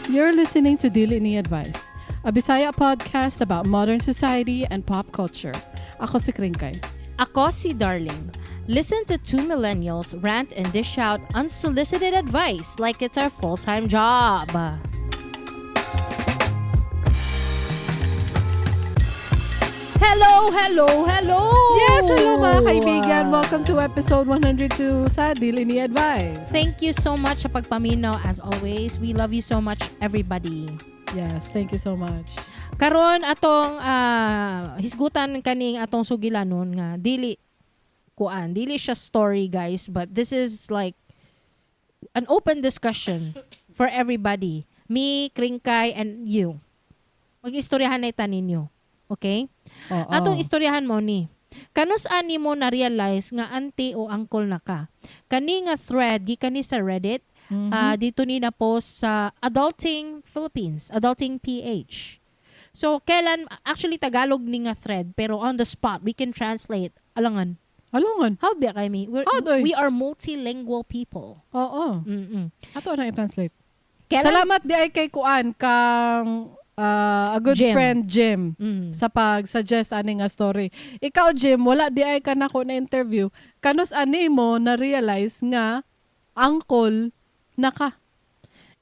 You're listening to Dili Ni Advice, a Bisaya podcast about modern society and pop culture. Ako si Kringkay. Ako si Darling. Listen to two millennials rant and dish out unsolicited advice like it's our full-time job. Hello, hello, hello! Yes, hello mga kaibigan. Welcome to episode 102 sa Dili Ni Advice. Thank you so much sa pagpaminaw as always. We love you so much, everybody. Yes, thank you so much. Karon atong hisgutan kaning atong sugilanon nga dili kuan, dili siya story, guys, but this is like an open discussion for everybody. Me, Kringkay, and you. Mag-istoryahan na ita ninyo. Okay? Oo. Atong istoryahan mo ni. Kanus ani mo na-realize nga auntie o uncle na ka? Kani nga thread gikan ni sa Reddit. Dito ni na post sa Adulting Philippines, Adulting PH. So kailan actually Tagalog ni nga thread, pero on the spot we can translate. Alangan. Alungon. How ba kay mi? How doy? We are multilingual people. Oo. Ato na i-translate. Kailan Salamat di ay kay Kuan kang a good Jim. Friend Jim sa pag-suggest ani nga story. Ikaw, Jim, wala di ay ka nako na interview. Kanus ani mo na realize nga uncle na ka?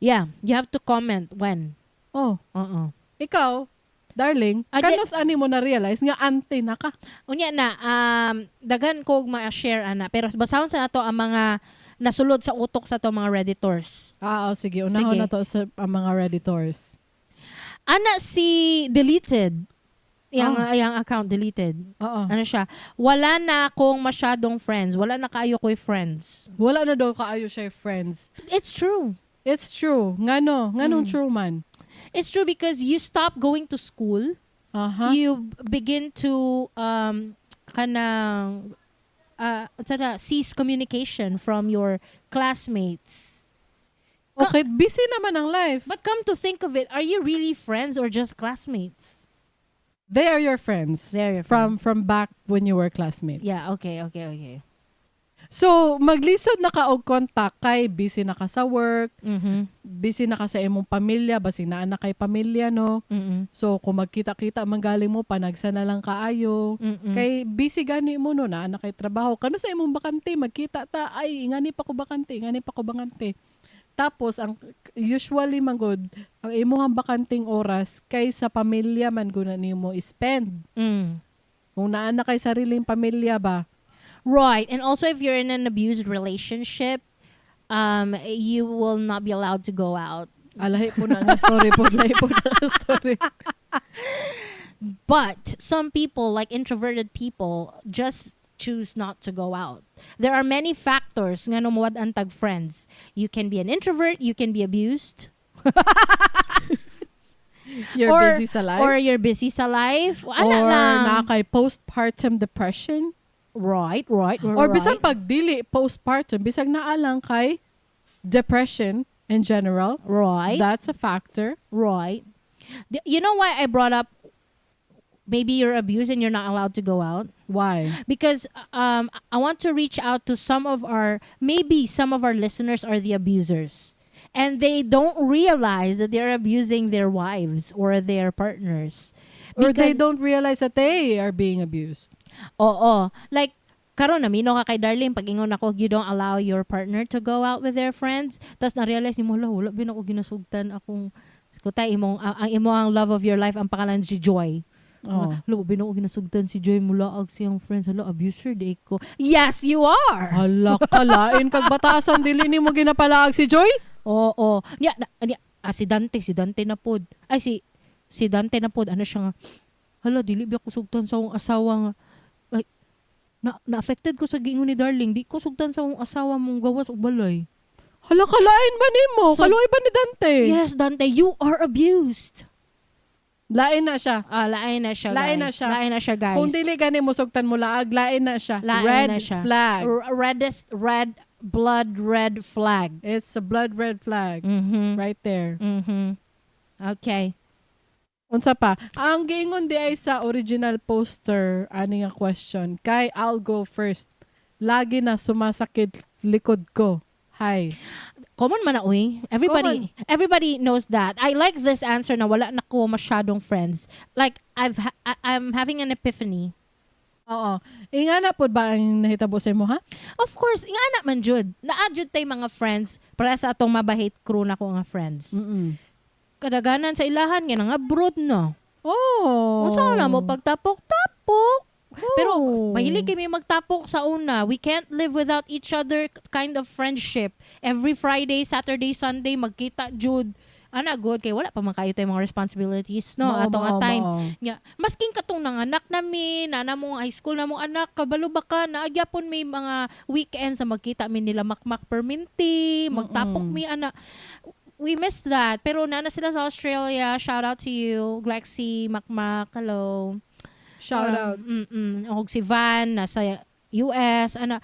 Yeah, you have to comment when. Oh, Oo. ikaw, darling, kanus ani mo na realize nga auntie na ka? Unya na, daghan kog ma-share ana, pero basahon sa nato ang mga nasulod sa utok sa to mga Redditors. Ah, oh, sige, unahon Sige. na to sa ang mga Redditors. Ana si deleted. Yang Oh. yang account deleted. Oo. Ano siya? Wala na akong masyadong friends. Wala na kaayo ko'y friends. Wala na daw kaayo siya friends. It's true. It's true. Ngano? Nganong true man? It's true because you stop going to school. You begin to kanang unsa na, cease communication from your classmates. Okay, busy naman ang life. But come to think of it, are you really friends or just classmates? They are your friends. They are your From back when you were classmates. Yeah, okay. So, maglisod na ka og contact kay busy na ka sa work, busy na ka sa imong pamilya, basig naa na kay pamilya, no. So, kung magkita-kita man galing mo, panagsa na lang kaayo. Kay busy gani mo no, naa na kay trabaho. Kano sa imong bakante, magkita ta, ay ingani pa ko bakante, ingani pa ko bakante. Tapos ang usually man gud, ang imong bakanting oras kay sa pamilya man gud na nimo spend. Kung naa na kay sariling pamilya ba? Right. And also if you're in an abused relationship, you will not be allowed to go out. Alahi po na ang story po, lahi po na ang story. But some people, like introverted people, just choose not to go out. There are many factors nga muwad-an tag friends. You can be an introvert, you can be abused, You're busy sa life. Or you're busy sa life. Ana Or lang. naa kay postpartum depression. Or bisan pag dili postpartum, bisag naa lang kay depression in general. That's a factor. Right. You know why I brought up maybe you're abused and you're not allowed to go out? Why? Because I want to reach out to some of our, maybe some of our listeners are the abusers. And they don't realize that they're abusing their wives or their partners. Or they Because- don't realize that they are being abused. Oo. Like, karon namino ka kay Darlene, pag ingon ako, you don't allow your partner to go out with their friends. Tapos na-realize nimo, "Hala, wala bin ako ginasugtan akong kutay imong ang imong love of your life ang pangalan si Joy." Oh. Hala, bin ako ginasugtan si Joy mulaag siyang friends. Hala, abuser di ko. Yes, you are. Hala, kalain kag batasan dili nimo ginapalaag si Joy? Oo. Niya, niya, si Dante na pod. Ay, si Dante na pod. Ano siya nga? Hala, dili ba ako sugtan sa akong asawa nga. Ay, na-affected ko sa giingon ni Darling. Di ko sugtan sa akong asawa mong gawas og balay. Hala, kalain ba nimo? So- Kaluoy ba ni Dante? Yes, Dante, you are abused. Lain na siya. Ah, lain na siya, Lain guys. na siya. Lain na siya, guys. Kung dili gani mo sugtan mo laag, lain na siya. Lain Red na siya. flag. Reddest red blood red flag. It's a blood red flag right there. Okay. Unsa pa? Ang giingon di ay sa original poster ani nga question kay I'll go first. Lagi na sumasakit likod ko. Hi. Common man na uy. Everybody knows that. I like this answer na wala na ko masyadong friends. Like I'm having an epiphany. Oo. Ingana pod ba ang nahitabo sa imo, ha? Of course, ingana man jud. Naa jud tay mga friends para sa atong mabahit crew na ko nga friends. Kadaganan sa ilahan nga nga abroad na. Oh. Unsa na mo pagtapok-tapok? Pero Oh. mahilig kami magtapok sa una. We can't live without each other kind of friendship. Every Friday, Saturday, Sunday magkita jud. Ana good kay wala pa man kayo tayo mga responsibilities, no, Mao, ato nga mao, time. mao. Nya, masking katong nanganak nami, na mo high school na mong anak, kabalo ba ka, naagyapon may mga weekends na magkita mi nila makmak perminti, magtapok mi ana. We miss that. Pero nana sila sa Australia. Shout out to you, Glexy, Makmak, hello. Shout out. Og si Van nasa US ana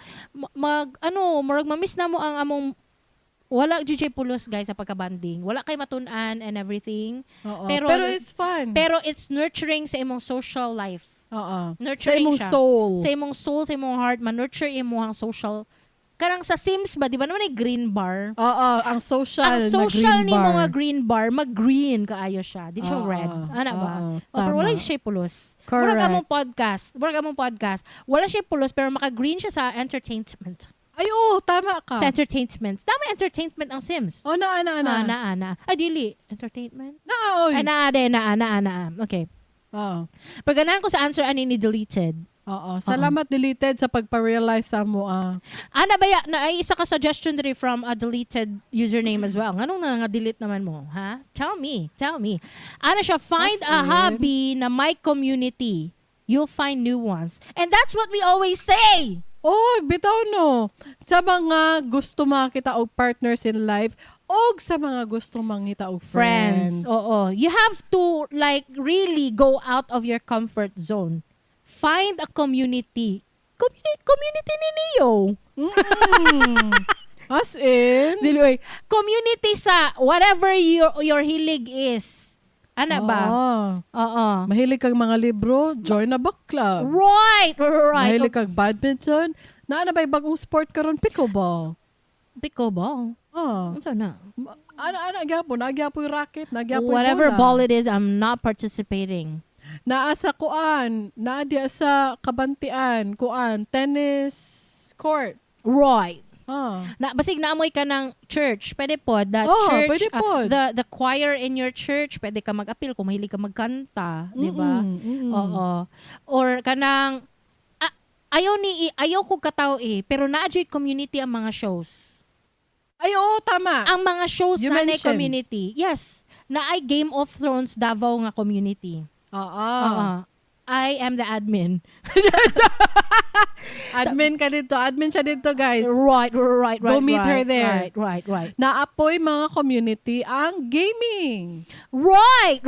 mag ano murag ma-miss na mo ang among wala GJ Pulos, guys, sa pagkabanding. Wala kay matun-an and everything. Oo. Pero Pero it's fun. Pero it's nurturing sa imong social life. Oo. Sa Nurturing imong siya. soul. Sa imong soul, sa imong heart, man-nurture imong social. Kanang sa Sims ba, di ba naman ay green bar? Oo, ang social Ang social na green nimo bar. nga green bar, mag-green kaayo siya. Di siya Oo, red. Ana ba? oo, Oh, pero wala tama. siya pulos. Correct. Murag among podcast. Murag among podcast. Wala siya pulos pero maka-green siya sa entertainment. Ay, oo, tama ka. Sa entertainment. Tama, entertainment ang Sims. Oh, naa, naa, naa. Ah, naa, naa. Ay, dili. Entertainment? Naa, oy. Ay, naa, de, naa, naa, naa. Okay. Oo. Pero ganahan ko sa answer ani ni deleted. Oo. Salamat, deleted, sa pagpa-realize sa mo. Ah. Ana ba ya, na ay isa ka suggestion diri from a deleted username as well. Nganong na nga delete naman mo, ha? Tell me, tell me. Ana siya, find As a in? hobby na may community. You'll find new ones. And that's what we always say. Oh, bitaw no. Sa mga gusto makita og partners in life og sa mga gusto mangita og friends. Friends. Oo. You have to like really go out of your comfort zone. Find a community. Community ni Neo. As in? Dili oy. Community sa whatever your hilig is. Ana ba? Oo. Oo. Mahilig kag mga libro, join a book club. Right. Mahilig kag badminton, naa na ba'y bagong sport karon, pickleball? Pickleball. Oh. Unsa na? Ana ana gyapon, naa gyapon racket, naa gyapon Whatever bola. ball it is, I'm not participating. Naa sa kuan, naa diya sa kabantian, kuan, tennis court. Right. Ah. Na basig naamoy ka ng church, pwede po the Oh, church, pwede pod. the choir in your church, pwede ka mag-appeal kung mahilig ka magkanta, di ba? Oo. Or kanang ayaw ni ayaw ko kataw eh, pero naa jud community ang mga shows. Ay, oo, tama. Ang mga shows You na naay mentioned. community. Yes, naay Game of Thrones Davao nga community. Oo. Oo. I am the admin. Admin ka dito. Admin siya dito, guys. Right. Go meet her there. Right. Naapoy mga community ang gaming. Right.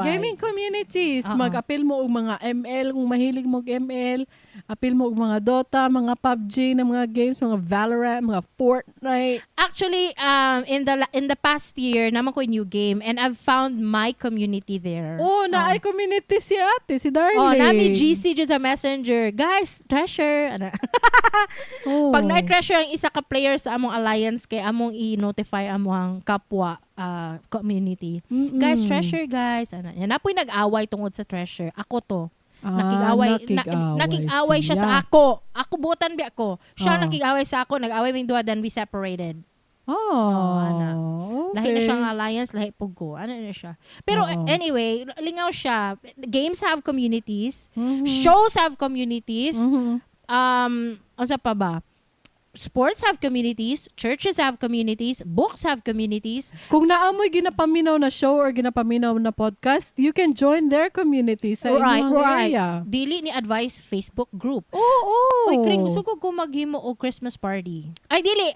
Gaming communities. Oo. Mag-appeal mo og mga ML kung mahilig mo og ML. Appeal mo og mga Dota, mga PUBG na mga games, mga Valorant, mga Fortnite. Actually, in the past year, naman ko new game and I've found my community there. Oh, naay community si ate, si Darling. Oh, nami GC dyan sa Messenger. Guys, treasure. Ano? Oh. Pag na-treasure ang isa ka player sa among alliance kay among i-notify among kapwa community. Guys, treasure guys. Ano, yan napoy nag-away tungod sa treasure. Ako to. Ah, Nakig-away, nakig-away nakig-away siya sa ako. Ako butan bi ako. Siya Ah. nakig-away sa ako, nag-away ming duha, then we separated. Oh, Oh, ana. okay. Lahi na siya ang alliance, lahi pug ko. Ano na siya. Pero Oo. anyway, lingaw siya. Games have communities. Shows have communities. Unsa pa ba? Sports have communities, churches have communities, books have communities. Kung naamoy ginapaminaw na show or ginapaminaw na podcast, you can join their community sa inyong area. Dili ni advice Facebook group. Oo. Oh, Uy, Kring, gusto ko kung maghimo og Christmas party. Ay, dili.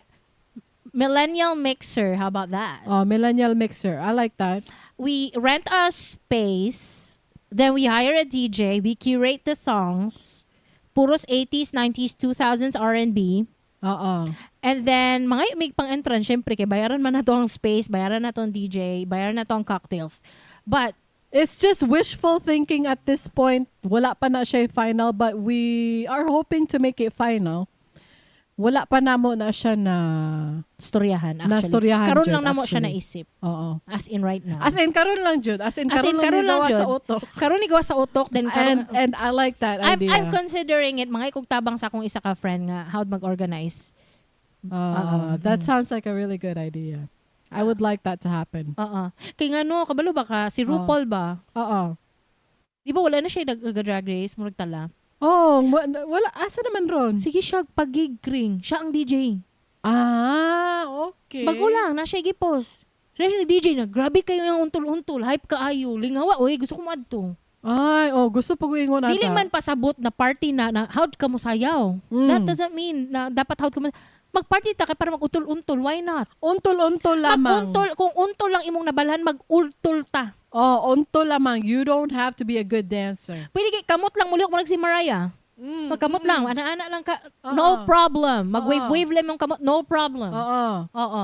Millennial mixer. How about that? Oh, millennial mixer. I like that. We rent a space, then we hire a DJ, we curate the songs. Puros 80s, 90s, 2000s R&B. Oo. And then, mga imig pang entrance, syempre, kay bayaran man na to ang space, bayaran na to ang DJ, bayaran na to ang cocktails. But, It's just wishful thinking at this point. Wala pa na siya final, but we are hoping to make it final. Wala pa namo na siya na Storyahan, actually. Na storyahan, Karon jud, lang namo siya actually. naisip. Oo. As in right now. As in karon lang jud. As in As in, karon lang karon lang nigawa sa jud. utok. Karon ni gawa sa utok, then karon And I like that idea. I'm considering it, mga ikog tabang sa akong isa ka friend nga how mag-organize. Oo. That sounds like a really good idea. I would like that to happen. Oo. Kay ngano, kabalo ba ka si RuPaul ba? Oo. Di ba wala na siya nag-drag race, murag tala. Oh, wala, asa naman ron? Sige siya pag-gig ring, siya ang DJ. Ah, okay. Bago lang, na siya gipost. Siya siya DJ na, grabe kayo yung untul-untul, hype kaayo, lingawa, oy, gusto ko moadto. Ay, oh, gusto pa ko ingon ata. Dili man pasabot na party na how ka mo sayaw. That doesn't mean na dapat how ka mo mag-party ta kay para mag-utul-untul, why not? Untol-untol lamang. Mag-untol, kung untol lang imong nabalhan, mag-ultul ta. Oh, untol lamang. You don't have to be a good dancer. Pwede kay kamot lang muli ako si Mariah. Magkamot lang, ana-ana lang ka, no Oo. Problem. Mag-wave-wave lang yung kamot, no problem. Oo. Oo.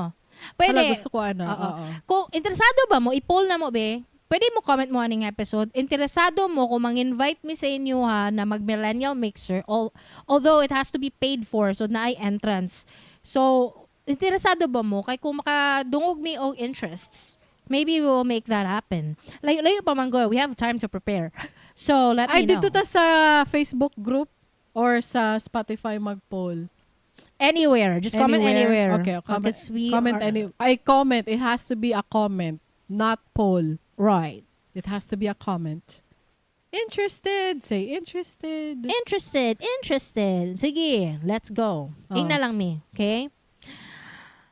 Pwede. Hala, gusto ko ano. Oo. Oo. Kung interesado ba mo, i-poll na mo, be. Pwede mo comment mo aning episode. Interesado mo kung mang-invite mi sa inyo ha na mag-millennial mixer. Although it has to be paid for, so naay entrance. So, interesado ba mo? Kay kung makadungog mi og interests, maybe we will make that happen. Layo-layo pa man go. We have time to prepare. So, let Ay, me know. dito ta sa Facebook group or sa Spotify mag-poll? Anywhere. Just comment anywhere. Okay, comment, Because we comment are- any ay, comment. It has to be a comment, not poll. Right. It has to be a comment. Interested. Say interested. Interested, interested. Sige, let's go. Oh. Ingna lang mi, okay?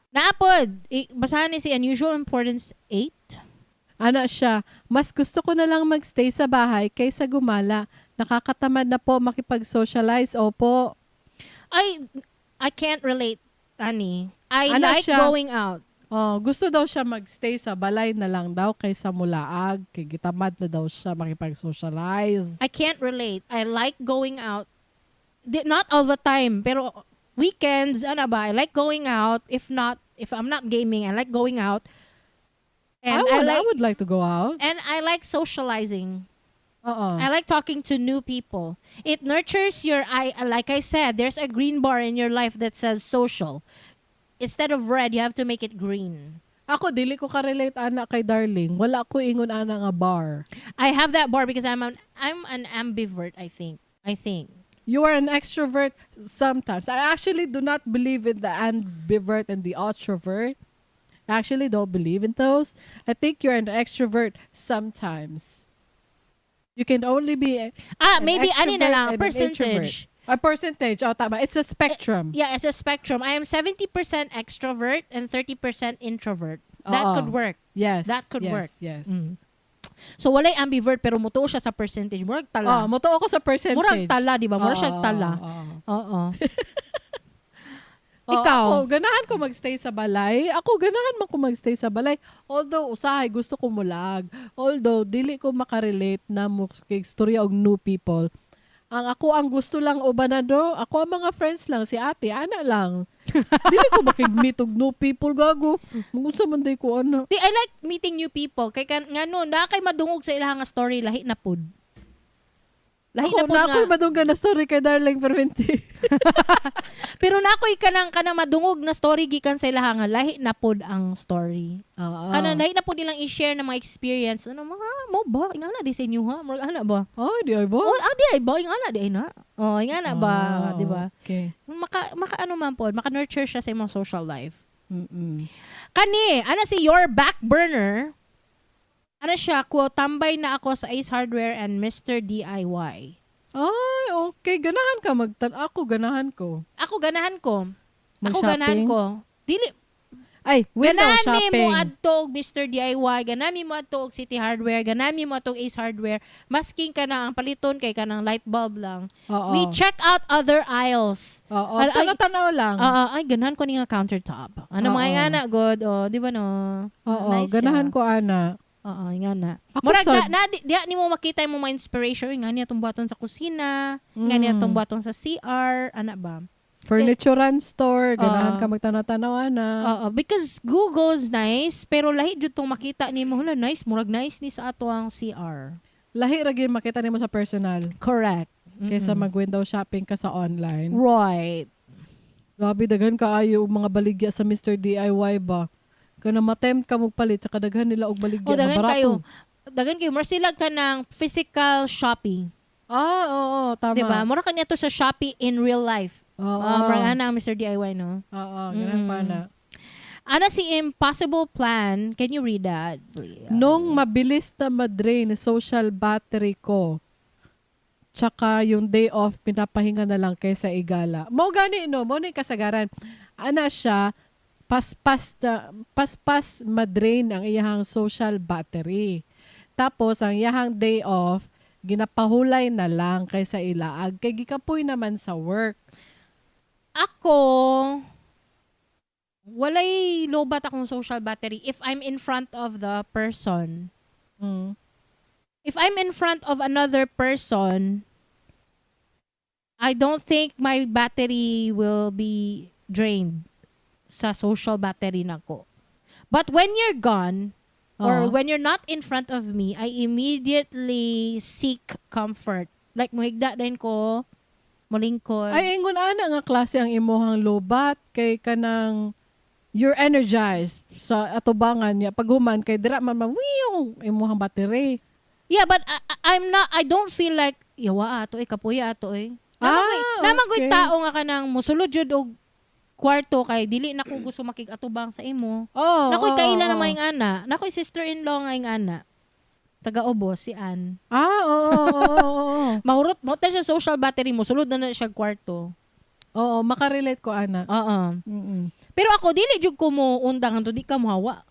Naapod, basahan ni si Unusual Importance 8. Ana siya, "Mas gusto ko na lang magstay sa bahay kaysa gumala. Nakakatamad na po makipag-socialize." Opo. I can't relate, ani. I Ana like siya. Going out. Oh, gusto daw siya magstay sa balay na lang daw kaysa mulaag. Kay gitamad na daw siya makipag-socialize. I can't relate. I like going out. Not all the time, pero weekends, ano ba, I like going out. If not, if I'm not gaming, I like going out. And I, I, would, like I would like to go out. And I like socializing. Oo. I like talking to new people. It nurtures your I like I said, there's a green bar in your life that says social. Instead of red, you have to make it green. Ako, dili ko ka-relate ana kay Darling. Wala ko ingon ana nga bar. I have that bar because I'm an ambivert, I think. I think. You are an extrovert sometimes. I actually do not believe in the ambivert and the introvert. I actually don't believe in those. I think you're an extrovert sometimes. You can only be Ah, an maybe ani na extrovert lang and an percentage. A percentage. Oh, tama. It's a spectrum. Yeah, it's a spectrum. I am 70% extrovert and 30% introvert. That Oo. Could work. Yes. That could work. Yes. So walay ambivert pero mutuo siya sa percentage. Murag tala. Oh, mutuo ko sa percentage. Murag tala, di ba? Murag siya Oo, tala. oo. Oo. Oo, Ikaw? ako, ganahan ko magstay sa balay. Ako, ganahan man ko magstay sa balay. Although, usahay, gusto ko mulag. Although, dili ko makarelate na mo kay istorya og new people. Ang ako, ang gusto lang ubanado, ako ang mga friends lang, si ate, ana lang. Dili ko makig-meet og new people, gago. Unsa man day ko, ana. Di, I like meeting new people. Kay kan ngano, na kay madungog sa ilang nga story lahi na pud. Lahi Ako, na pud na nga. ako'y madunggan na story kay Darling Permente. Pero na ako'y kanang madungog na story gikan sa ilaha nga lahi na pud ang story. Oo. Kanang lahi na pud nilang i-share ng mga experience. Ano mga mo ba? Ingana di sa inyo ha? Murag ana ba? Oh, di ay ba? Oh, ah, di ay ba? Ingana di ay na. Oh, ingana ba, Ah, di ba? okay. Maka ano man pod, maka nurture siya sa imong social life. Kani, ana si your back burner. Ana siya, quote, "Tambay na ako sa Ace Hardware and Mr. DIY." Ay, okay. Ganahan ka magtan. Ako, ganahan ko. Ako ganahan ko. Ako Mag-shopping? ganahan ko. Dili Ay, window ganahan mi shopping. mo adto og Mr. DIY, ganahan mi mo adto og City Hardware, ganahan mi mo adto og Ace Hardware. Masking ka na ang paliton kay kanang light bulb lang. Oo. We check out other aisles. Oo. Ay, Tanaw-tanaw lang. Oo, ay ganahan ko ni nga countertop. Ano mga Oo. ingana good oh, di ba no? Oo, Nice ganahan siya. ko ana. Oo, ingana. Ako Murag sad- na di nimo makita imong mga inspiration nga niya tong buhaton sa kusina, nga niya tong buhaton sa CR, ana ba? Furniturean store, ganahan Oo. ka magtanaw-tanaw ana. Oo, because Google's nice, pero lahi jud tong makita nimo, hala nice, murag nice ni sa ato ang CR. Lahi ra gyud makita nimo sa personal Correct. kaysa mag-window shopping ka sa online. Right. Grabe, daghan kaayo og mga baligya sa Mr. DIY ba. Kana matempt ka magpalit sa kadaghan nila og baligya O, nga daghan barato. kayo. Daghan kayo. Mura sila ka ng physical shopping. Ah, oo, tama. Diba? Mura ka niya to sa Shopee in real life. Oo. Ah, mura ana ang Mr. DIY, no? Oo, ganun pa na. Ana si Impossible Plan. Can you read that, please? Nung mabilis na madrain social battery ko, tsaka yung day off, pinapahinga na lang kaysa igala. Mo gani no, mo ni kasagaran. Ana siya, paspas madrain ang iyahang social battery. Tapos, ang iyahang day off, ginapahulay na lang kaysa ilaag. Kay gikapoy naman sa work. Ako, walay lobat akong social battery if I'm in front of the person. If I'm in front of another person, I don't think my battery will be drained sa social battery nako. But when you're gone, or when you're not in front of me, I immediately seek comfort. Like, muhigda din ko, mulingkod. Ay, ingon ana nga klase ang imuhang lobat kay kanang you're energized sa atubangan niya. Pag human kay dira man man wiyo imuhang battery. Yeah, but I don't feel like, yawa ato eh, kapuya ato eh. Naman ko'y tao nga kanang musulod jud og kwarto kay dili na ko gusto makig-atubang sa imo. Oh, Nakoy kaila na oo. may ana. Nakoy sister-in-law nga ana. Taga-Obo, si Ann. Ah, oo. Mahurot mo ta siya social battery mo, sulod na na siya kwarto. Oo, makarelate ko ana. Oo. Pero ako dili jud ko mo undang hanto di ka mohawa.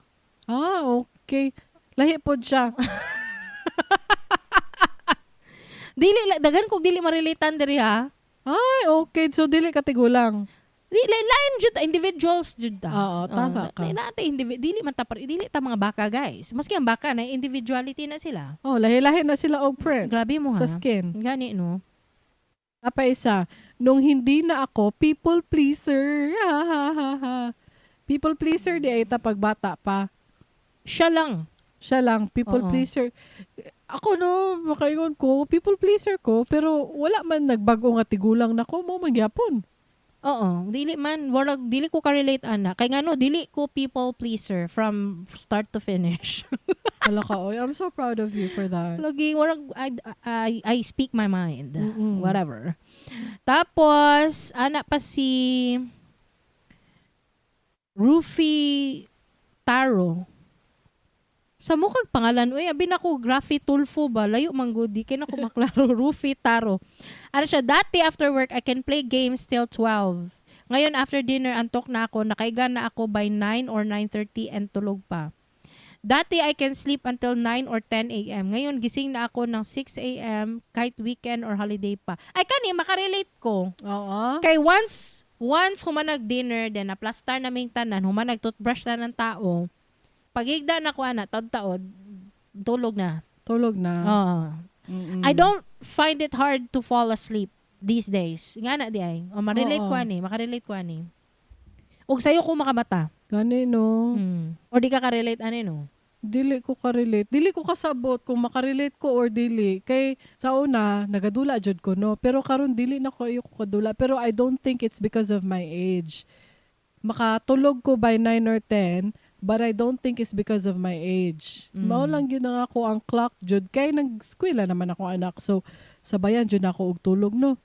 Ah, okay. Lahi pod siya. Dili daghan kog dili marelatean diri ha. Ay, okay. So dili ka tigulang. Di lain jud ta, individuals jud ta. Oo, tama ka. Na, dili man ta dili ta mga baka guys. Maski ang baka na individuality na sila. Oh, lahi-lahi na sila og print Grabe mo ha. sa skin. Gani no. Apa isa, nung hindi na ako people pleaser. Ha, ha, ha, ha. People pleaser di ay ta pagbata pa. Siya lang. Siya lang, people Oo. pleaser. Ako no, makaingon ko, people pleaser ko, pero wala man nagbago nga tigulang na ko, mo man gyapon. Oo, dili man warag dili ko ka-relate ana. Kay ngano dili ko people pleaser from start to finish. Hala ka, oy, I'm so proud of you for that. Lagi warag I speak my mind. Whatever. Tapos ana pa si Rufy Taro. Sa mukag pangalan, uy, abi na ko, Graffy Tulfo ba? Layo man gud, di kay na ko maklaro. Rufy Taro. Ano siya, dati after work, I can play games till 12. Ngayon, after dinner, antok na ako, nakaiga na ako by 9 or 9:30 and tulog pa. Dati, I can sleep until 9 or 10 a.m. Ngayon, gising na ako ng 6 a.m. kahit weekend or holiday pa. Ay, kani, makarelate ko. Oo. Kay once human nag-dinner, then naplastar na ming tanan, human nag-toothbrush na ng tao, pagigda na ko ana, taod-taod, tulog na. Tulog na. Oo. I don't find it hard to fall asleep these days. Nga na di ay. O, ma-relate Oo. ko ani, makarelate ko ani. Og sayo ko makamata. Gani no. Or di ka ka-relate ani no. Dili ko ka-relate. Dili ko kasabot kung makarelate ko or dili. Kay sa una, nagadula jud ko no. Pero karon dili na ko ayo ko kadula. Pero I don't think it's because of my age. Makatulog ko by 9 or 10, but I don't think it's because of my age. Mao lang gyud na ako ang clock jud kay nag-eskwela naman ako anak. So sabayan jud ako og tulog no.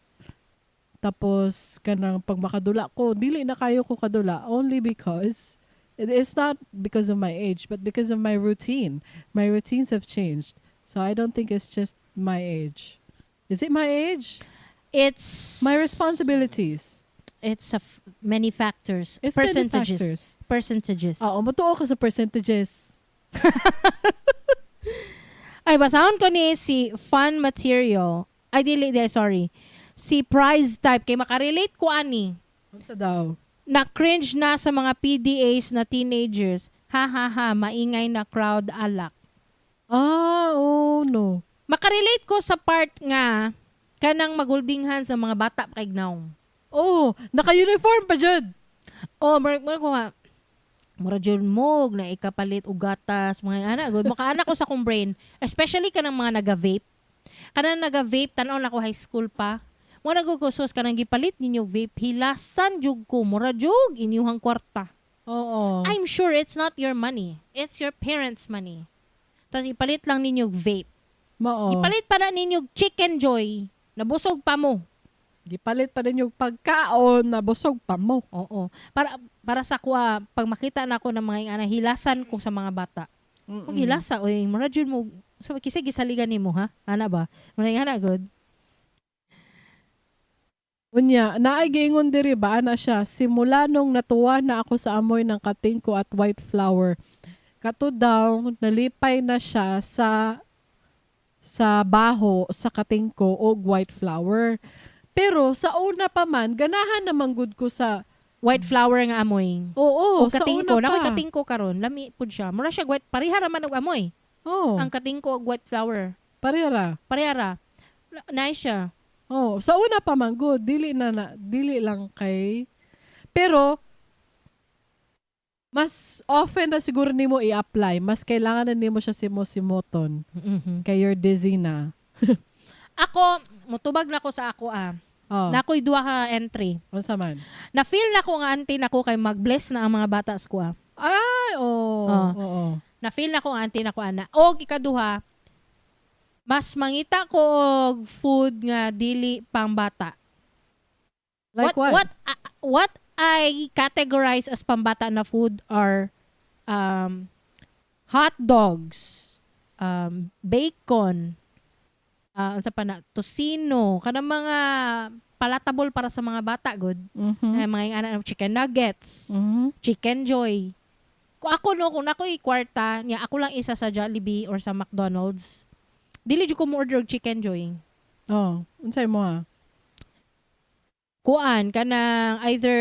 Tapos kanang pag makadula ko, dili na kayo ko kadula only because it's not because of my age, but because of my routine. My routines have changed. So I don't think it's just my age. Is it my age? It's My responsibilities. It's many factors. It's many Percentages. factors. Percentages. Oo, matuo ka sa percentages. Ay, basahon ko ni si Fun Material. Ay, dili, di, sorry. Si Prize Type. Kay makarelate ko ani. Unsa daw? Na cringe na sa mga PDAs na teenagers. Ha ha ha, maingay na crowd alak. Ah, oh no. Makarelate ko sa part nga kanang magulding hands sa mga bata pa kay gnaw. Oh, naka-uniform pa jud. Oh, murag ko nga. Mura jud mo na ikapalit og gatas mga ana gud makaana ko sa akong brain, especially kanang mga naga-vape. Kanang naga-vape tan-aw na ko high school pa. Mo na ko, sus, kanang gipalit ninyo vape, hilasan jug ko, mura jug inyuhang kwarta. I'm sure it's not your money. It's your parents' money. Tapos ipalit lang ninyo vape. Mao. Ipalit pa na ninyo Chicken Joy. Nabusog pa mo. Gipalit pa rin yung pagkaon na busog pa mo. Oo. Para sa kuha, pag makita na ako ng mga ingana, hilasan ko sa mga bata. Pag hilasa, oy, mura jud mo. So, kisa gisaligan nimo ha? Ana ba? Mura ingana, good. Unya, naay giingon diri ba ana siya, simula nung natuwa na ako sa amoy ng katingko at white flower. Kato daw, nalipay na siya sa baho sa katingko og white flower. Pero sa una pa man, ganahan naman gud ko sa white flower nga amoy. Oo, O sa katingko, una na pa. Katingko karon, lami pud siya. Mura siya white, pareha ra man og amoy. Oh, Ang katingko og white flower. Parehara. Pareha ra. Nice siya. Oh, sa una pa man good, dili na dili lang kay, pero mas often na siguro nimo i-apply, mas kailangan na nimo siya simo-simoton kay you're dizzy na. Ako, mutubag na ko sa ako ah. Oh, Na ako'y duha ka entry. Unsa man? Na feel na ko nga auntie na ko kay mag-bless na ang mga bata sa ko ah. Ay, oo. Oh. Oo. Na feel na ko nga auntie na ko ana. Og ikaduha, mas mangita ko og food nga dili pang bata. Like what? What I categorize as pambata na food are hot dogs, bacon, unsa pa na, tocino, kanang mga palatable para sa mga bata good. Ay, mga ingana ng chicken nuggets, Chicken Joy. Kung ako no, kung ako'y kwarta, niya ako lang isa sa Jollibee or sa McDonald's, dili jud ko mo order og Chicken Joy. Oh, unsay mo ha? Kuan kanang either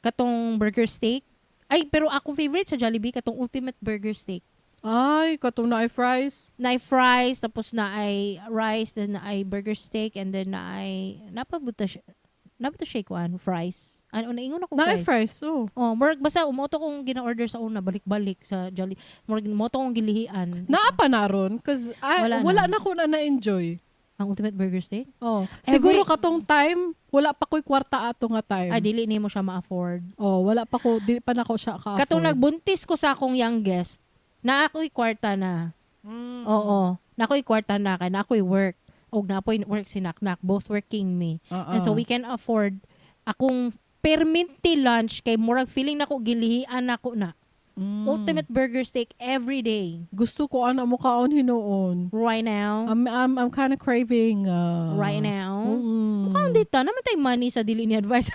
katong burger steak. Ay, pero akong favorite sa Jollibee katong ultimate burger steak. Ay, katong na ay fries. Na ay fries, tapos na ay rice, then na ay burger steak, and then na ay napabuta siya. Napabuta siya kuan fries. Ano naingon ako? Na ay Fries. fries, oh. Oh, murag basta umoto kong gina-order sa una balik-balik sa Jolly. Murag moto kong gilihian. Naa pa na ron cause I, Wala wala, na. na ko na na-enjoy. Ang ultimate burger steak? Oh, siguro katong time wala pa ko'y kwarta ato nga time. Ay, dili nimo siya ma-afford. Oh, wala pa ko, dili pa nako siya ka-afford. Katong nagbuntis ko sa akong youngest, na ako'y kwarta na. Oo. Na ako'y kwarta na kay na ako'y work. Og na ako'y work si Naknak. Both working me. Oo. And so we can afford akong perminti lunch kay murag feeling nako gilihian nako na. Ultimate burger steak every day. Gusto ko ana mo kaon hinuon. Right now. I'm kind of craving Right now. Mukhang dito, naman tayo money sa dili ni advice.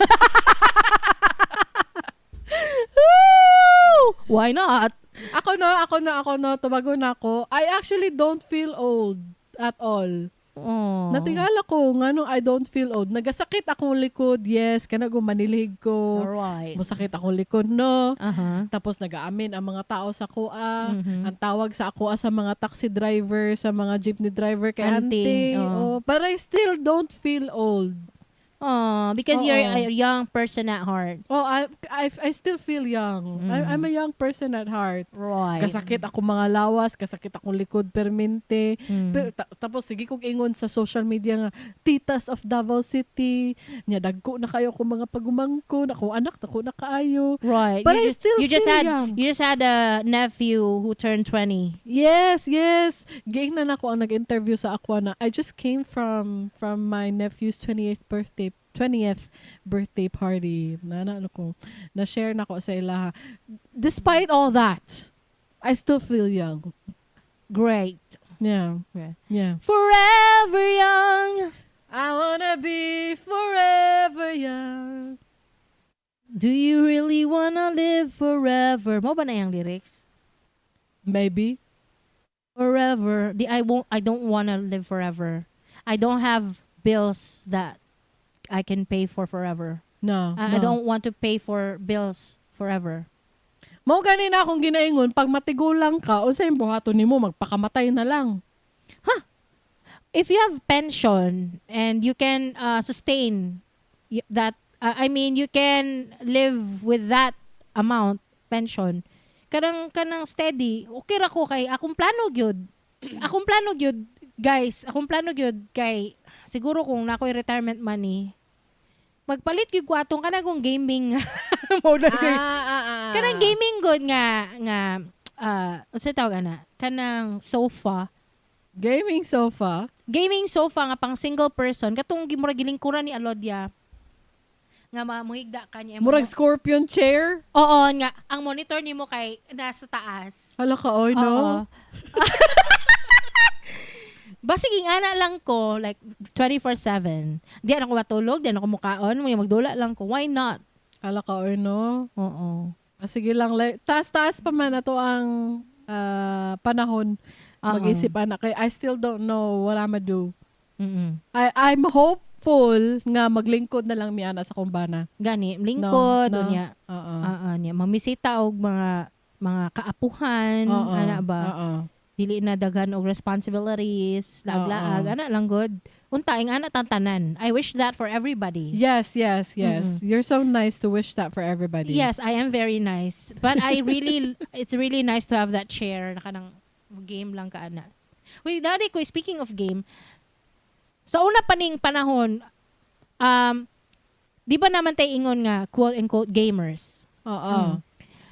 Woo! Why not? Ako no, tubago na ako. I actually don't feel old at all. Oh. Natingala ko ngano I don't feel old. Nagasakit akong likod, yes, kana manilhig ko. Alright. Musakit akong likod no. Tapos nagaamin ang mga tao sa kuha. Ang tawag sa ako sa mga taxi driver, sa mga jeepney driver kay Auntie, auntie. oh. Oh, but I still don't feel old. Oh, because you're Oo. a young person at heart. Oh, I still feel young. I'm a young person at heart. Right. Kasakit ako mga lawas, kasakit akong likod permente. Pero tapos sige kong ingon sa social media nga Titas of Davao City, nya dagko na kayo kung mga pagumangko, nako anak, nako na kaayo. Right. But you I just, still you just feel had young. You just had a nephew who turned 20. Yes. Giingnan ako ang nag-interview sa ako na I just came from my nephew's 20th birthday party. Na na ano ko, na-share na ko sa ilaha. Despite all that, I still feel young. Great. Yeah. Yeah. Yeah. Forever young. I wanna be forever young. Do you really wanna live forever? Mo ba na yung lyrics? Maybe. Forever. I don't wanna live forever. I don't have bills that I can pay for forever. No. I No. don't want to pay for bills forever. Mao gani na akong ginaingon, pag matigulang ka, unsay buhaton nimo, magpakamatay na lang. If you have pension and you can sustain that, I mean, you can live with that amount pension. Kanang steady, okay ra ko kay akong plano gyud. Akong plano gyud, guys, akong plano gyud kay Siguro kung naa ko'y retirement money, magpalit gyud ko atong kanang gaming mo na. Kanang gaming good nga nga unsa tawag ana? Kanang sofa. Gaming sofa. Gaming sofa nga pang single person, katong murag gilingkuran ni Alodia nga mamuhigda ka niya. Murag scorpion chair. Oo nga, ang monitor nimo kay nasa taas. Hala ka, oy, Oo. No? Basig ana lang ko like 24/7. Di na ako matulog, di na ako mukaon, magdula lang ko. Why not? Hala ka, oy, no? Oo. Ah, sige lang. Like, taas-taas pa man na to ang panahon mag-isip ana kay I still don't know what I'ma do. I'm hopeful nga maglingkod na lang mi ana sa kumbana. Gani, lingkod, No, no. unya. Oo. Oo, niya mamisita og mga kaapuhan, Oo. ana ba? Oo. Dili na daghan og responsibilities, laag-laag, Oo. ana lang good. Unta ing ana tantanan. I wish that for everybody. Yes. You're so nice to wish that for everybody. Yes, I am very nice. But I really it's really nice to have that chair na kanang game lang ka ana. Wait, daddy ko, speaking of game, sa una pa ning panahon, di ba naman tayo ingon nga quote unquote gamers? Oo.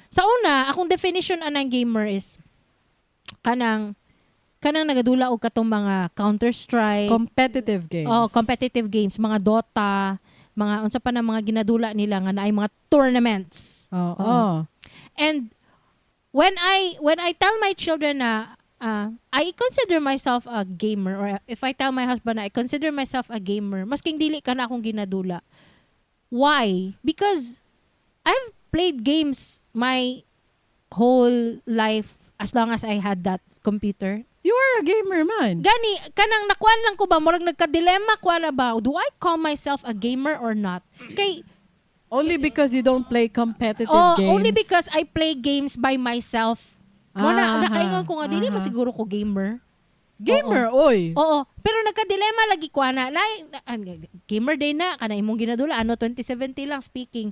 Sa una, akong definition anang gamer is kanang kanang nagadula og katong mga Counter Strike, Competitive games. oh, competitive games, mga Dota, mga unsa pa na mga ginadula nila nga naay mga tournaments. Oo. Oo. And when I tell my children na I consider myself a gamer, or if I tell my husband na I consider myself a gamer, masking dili ka na akong ginadula. Why? Because I've played games my whole life as long as I had that computer. You are a gamer man. Gani, kanang nakuan lang ko ba, murag nagka-dilemma ko na ba, do I call myself a gamer or not? Kay, Only because you don't play competitive oh, games. Only because I play games by myself. Mo na, nakaingon ko nga, dili masiguro ko gamer. Gamer, oy. Oo, pero nagka-dilemma lagi ko ana. Na, gamer day na kana imong ginadula ano 2070 lang speaking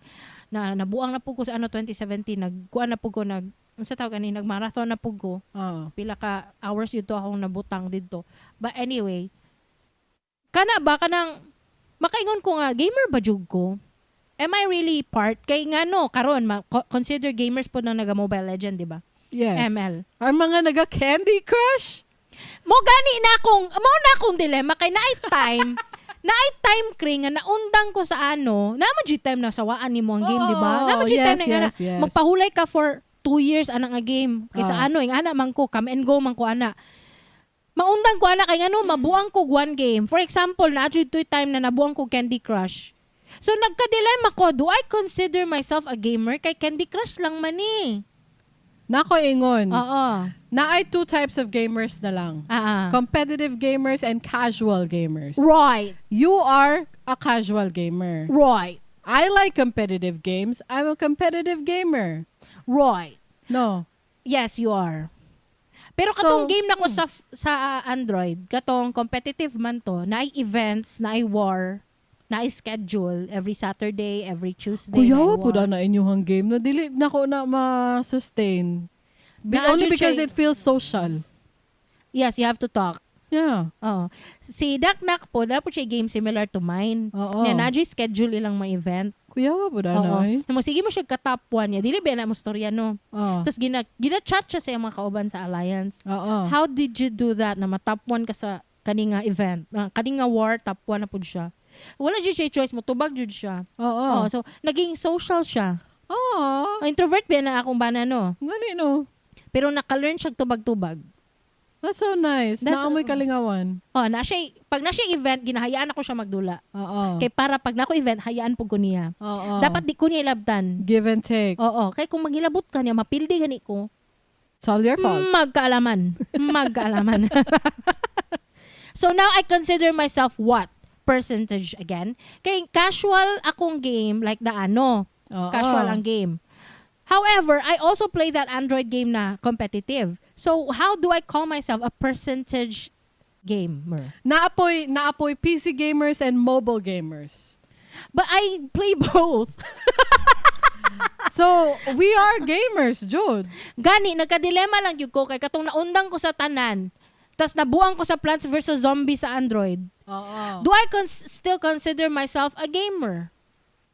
na nabuang na pud ko sa ano 2070, nagkuan na pud ko, nag unsa tawag ani, nag-marathon na pud ko. Pila ka hours yun akong nabutang didto. But anyway, kana ba kanang makaingon ko nga gamer ba jud ko? Am I really part kay ngano karon consider gamers po na naga Mobile Legend, di ba? Yes. ML. Ang mga naga Candy Crush? Mo gani na akong mo na akong dilemma kay naay time kring nga naundang ko sa ano, naa man jud time na sawaan nimo ang game, di ba? Oo, Naa man jud time na nga na, magpahulay ka for 2 years ana nga game. Kay sa ano, ing ana man ko, come and go man ko ana. Maundang ko ana kay ngano mabuang ko one game. For example, naa jud to'y time na nabuang ko Candy Crush. So nagka-dilemma ko, do I consider myself a gamer kay Candy Crush lang man eh? Nako ingon. Oo. Naay two types of gamers na lang. Competitive gamers and casual gamers. You are a casual gamer. I like competitive games. I'm a competitive gamer. No. Yes, you are. Pero katong So, game na ko sa Android, katong competitive man to, naay events, naay war, naay schedule every Saturday, every Tuesday. Kuya, naay po war. na inyong game na dili na ko na ma-sustain. Naa Only jud because siya- it feels social. Yes, you have to talk. Yeah. Oo. Si Dak Nak po, dapat siya game similar to mine. Oo. Nya naa schedule ilang mga event. Kuya, po na Oo. eh. Mo sige mo siya ka top 1 niya. Dili ba na mo storya, no? Oo. Tapos gina-chat siya sa iyang mga kauban sa alliance. Oo. How did you do that na ma-top 1 ka sa kani nga event? Kani nga war, top 1 na pud siya. Wala jud siya choice mo, tubag jud siya. Oo. Oh, so naging social siya. Oo. Ang introvert ba na akong bana, no? Gani no. Pero naka-learn siya tubag-tubag. That's so nice. Naamoy kalingawan. Oh, na siya pag na siya event ginahayaan ako siya magdula. Oo. Kay para pag nako event hayaan pud ko niya. Oo. Dapat di ko niya ilabtan. Give and take. Oo, kay kung maghilabot ka niya mapildi gani ko. It's all your fault. Magkaalaman. Magkaalaman. So now I consider myself what? Percentage again. Kay casual akong game like the ano. Oo. Casual ang game. However, I also play that Android game na competitive. So how do I call myself a percentage gamer? Naapoy PC gamers and mobile gamers. But I play both. So, we are gamers, Jude. Gani, nagka-dilemma lang gyud ko kay katong naundang ko sa tanan. Tas nabuang ko sa Plants vs. Zombies sa Android. Oo. Do I still consider myself a gamer?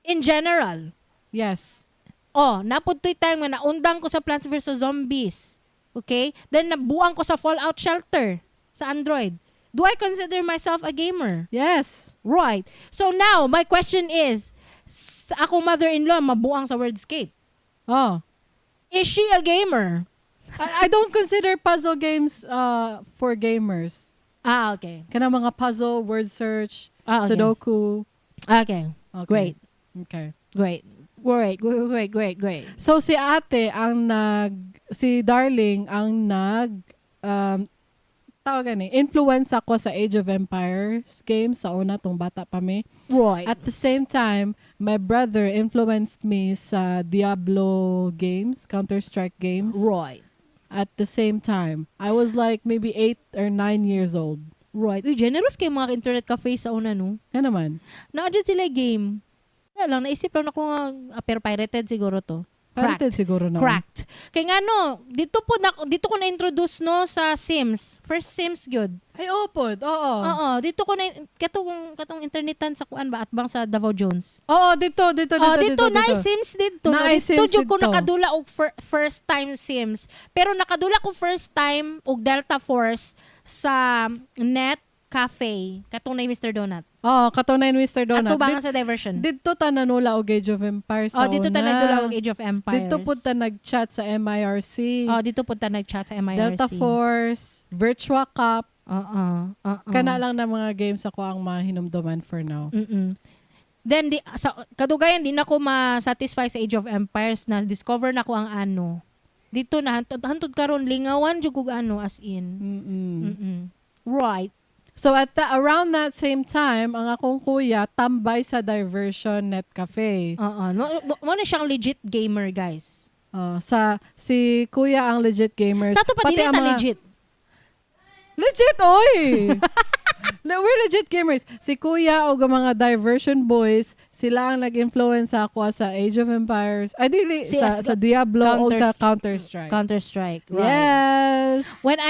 In general. Yes. Oh, naa pod to'y time nga naundang ko sa Plants vs. Zombies. Okay? Then nabuang ko sa Fallout Shelter sa Android. Do I consider myself a gamer? Yes. Right. So now, my question is, sa akong mother-in-law mabuang sa Wordscape. Oh. Is she a gamer? I don't consider puzzle games for gamers. Ah, okay. Kana mga puzzle, word search, Ah, okay. Sudoku. Okay. Okay. Great. Okay. Great. Great. Great. Great. Great. So si ate ang nag si Darling ang nag tawag gani, influence ako sa Age of Empires games sa una tong bata pa mi. Right. At the same time, my brother influenced me sa Diablo games, Counter-Strike games. At the same time, I was like maybe 8 or 9 years old. Right. Uy, generous kay mga internet cafe sa una, no? Yan naman. Naa jud sila game. Wala lang, naisip lang ako nga, ah, pero pirated siguro to. Pirated siguro na. Cracked. Kay nga no, dito ko na-introduce no sa Sims. First Sims gyud. Ay, opod. Oo. Oo, dito ko na katong katong internetan sa kuan ba atbang sa Davao Jones. Oo, dito, dito, dito, Oh, dito, dito, naay Sims dito. Naay Dito Sims jud ko dito. nakadula og first time Sims. Pero nakadula ko first time og Delta Force sa Net Cafe katong na Mr. Donut. Oo, katong na Mr. Donut. Ato ba sa diversion? Dito ta nanula og Age of Empires Oh, sa dito ta una. nagdula og Age of Empires. Dito pud ta nag-chat sa MIRC. Oh, dito pud ta nag-chat sa MIRC. Delta Force, Virtua Cop. Oo. Oo. Kana lang na mga games ako ang mahinumduman for now. Then di, sa kadugayan di na ko ma-satisfy sa Age of Empires na discover na ko ang ano. Dito na hantod, hantod karon lingawan jud kog ano as in. Right. So at the, around that same time, ang akong kuya tambay sa Diversion Net Cafe. Oo. Mo na siyang legit gamer, guys. Sa si kuya ang legit gamers. Sa ato pa Pati dili ang ta mga- legit. Legit, oy! We're legit gamers. Si kuya o ang mga Diversion Boys, sila ang nag-influence sa ako sa Age of Empires. Ay, dili, Si sa Diablo o sa Counter-Strike. Counter-Strike. Right. Yes! When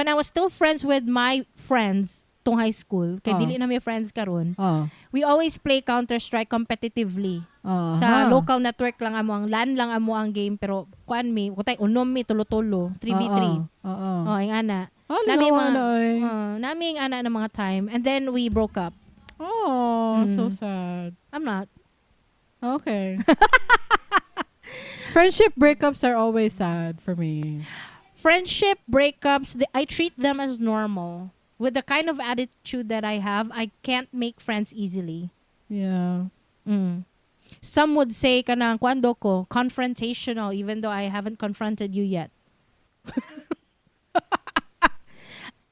I was still friends with my friends tong high school, kay Oh. dili na may friends karon, Oh. we always play Counter-Strike competitively. Sa local network lang amo ang LAN lang amo ang game pero kuan mi, kutay unom mi tulo-tulo, 3v3. Oo. Oh, yung ana. Oh, Nami lingawan mga- na, oy. Nami yung ana ng mga time and then we broke up. Oh, so sad. I'm not. Okay. Friendship breakups are always sad for me. Friendship breakups, I treat them as normal. With the kind of attitude that I have, I can't make friends easily. Yeah. Some would say kanang kuan do ko, confrontational even though I haven't confronted you yet.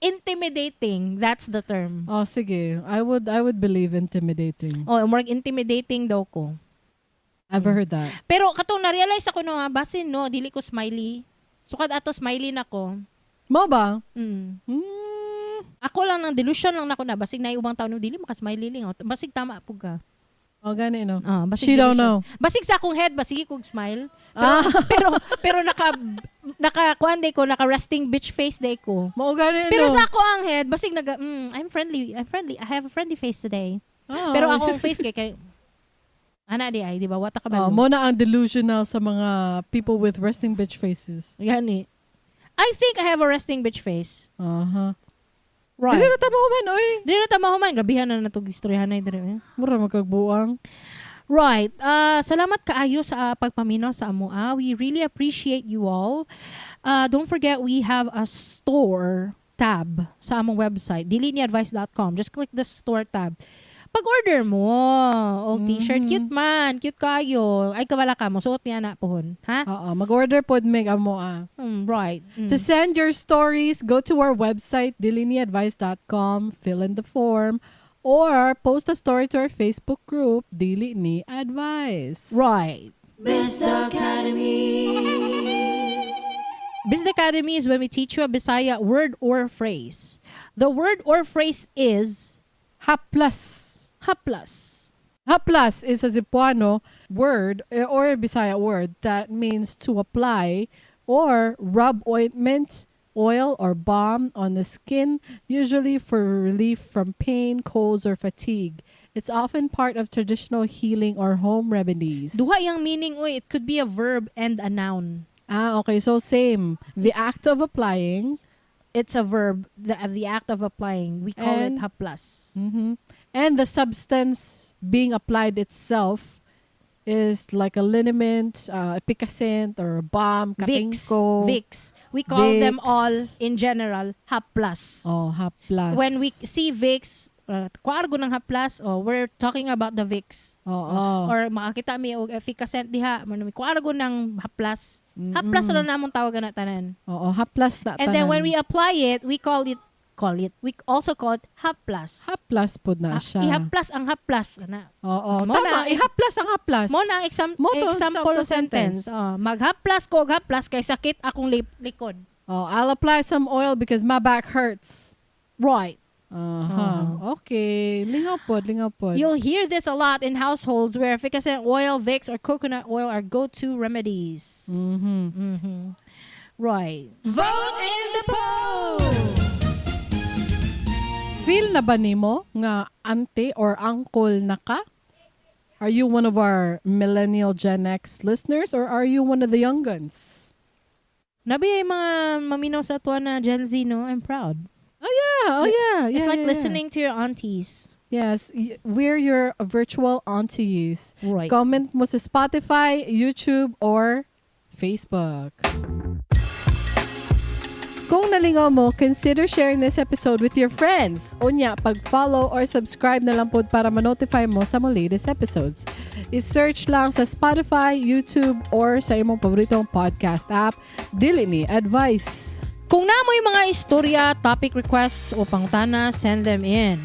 Intimidating, that's the term. Oh, sige. I would believe intimidating. Oh, more intimidating daw ko. I've heard that. Pero katong na-realize ako no, basin no, dili ko smiley. Sukad ato smiley na ko. Mo ba? Mm. Ako lang nang delusion lang nako na basig na ubang tao no dili maka smiley lang. Basig tama pug ka. Oh, gani no. Ah, basig She don't delusion. know. Basig sa akong head basig kog smile. Pero Ah. pero naka naka kuan day ko, naka resting bitch face day ko. Mao gani Pero no. sa ako ang head basig naga I'm friendly, I'm friendly. I have a friendly face today. Ah. Pero akong face kay kay ana di ay, di ba? Wata ka ba? Oh, mo na ang delusional sa mga people with resting bitch faces. Gani. I think I have a resting bitch face. Right. Dili na ta mahuman, oy. Dili na ta mahuman. Grabihan na natog istoryahan na diri. Eh. Mura magkagbuang. Right. Salamat kaayo sa pagpaminaw sa amoa. We really appreciate you all. Don't forget we have a store tab sa among website, diliniadvice.com. Just click the store tab. Pag-order mo og t-shirt, cute man, cute kayo. Ay kawala ka mo, suot niya na pohon. Ha? Oo, mag-order pod mig amo ah. Right. To send your stories, go to our website, diliniadvice.com, fill in the form, or post a story to our Facebook group, Dili Ni Advice. Right. Best Academy. Business Academy is when we teach you a Bisaya word or phrase. The word or phrase is Haplas. Haplas. Haplas is a Cebuano word or a Bisaya word that means to apply or rub ointment oil or balm on the skin, usually for relief from pain, colds, or fatigue. It's often part of traditional healing or home remedies. Duha yung meaning, oy, it could be a verb and a noun. Ah, okay. So same. The act of applying. It's a verb, the act of applying. We call it haplas. And the substance being applied itself is like a liniment, Efficascent, or a balm, Vicks. katingko. Vicks. We call them Vicks. all, in general, haplas. Oh, haplas. When we see Vicks, kuargo ng haplas, oh, we're talking about the Vicks. Oo. Or makakita mi og Efficascent diha, mo kuargo ng haplas. Haplas na namong tawagan na tanan. Oo, haplas na And then when tanan. we apply it, we call it call it. We also call it haplas. Haplas pod na Ah, siya. ihaplas ang haplas. Ana. Oo, Mo tama. na- Ihaplas ang haplas. Mo na ang Mo to example example sentence. sentence. Oh, maghaplas ko og haplas kay sakit akong likod. Oh, I'll apply some oil because my back hurts. Right. Okay. Lingaw pod, lingaw pod. You'll hear this a lot in households where Efficascent oil, Vicks, or coconut oil are go-to remedies. Right. Vote in the poll! Feel na ba nimo nga auntie or uncle na ka? Are you one of our millennial Gen X listeners or are you one of the young guns? Nabi ay mga maminaw sa ato na Gen Z, no? I'm proud. Oh yeah, oh yeah. It's like listening to your aunties. Yes, we're your virtual aunties. Right. Comment mo sa Spotify, YouTube, or Facebook. Kung nalingaw mo, consider sharing this episode with your friends. Unya, pag-follow or subscribe na lang po para ma-notify mo sa mga latest episodes. I-search lang sa Spotify, YouTube, or sa imong paboritong podcast app. Dili ni Advice. Kung namoy mga istorya, topic requests o pangutana, send them in.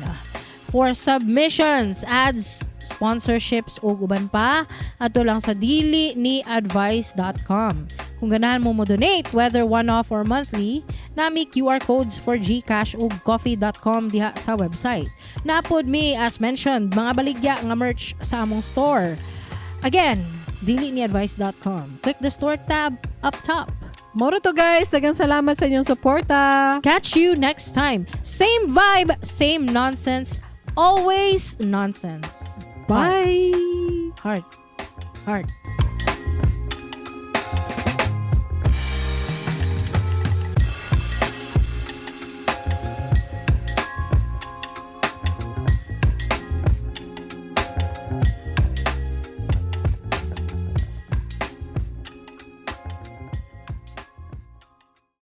For submissions, ads, sponsorships o uban pa, adto lang sa diliniadvice.com. Kung ganahan mo mo donate, whether one-off or monthly, nami QR codes for GCash o coffee.com diha sa website. Napod mi, as mentioned, mga baligya nga merch sa among store. Again, diliniadvice.com. Click the store tab up top. Moro to, guys. Daghang salamat sa inyong suporta. Catch you next time. Same vibe, same nonsense. Always nonsense. Bye! Heart. Heart.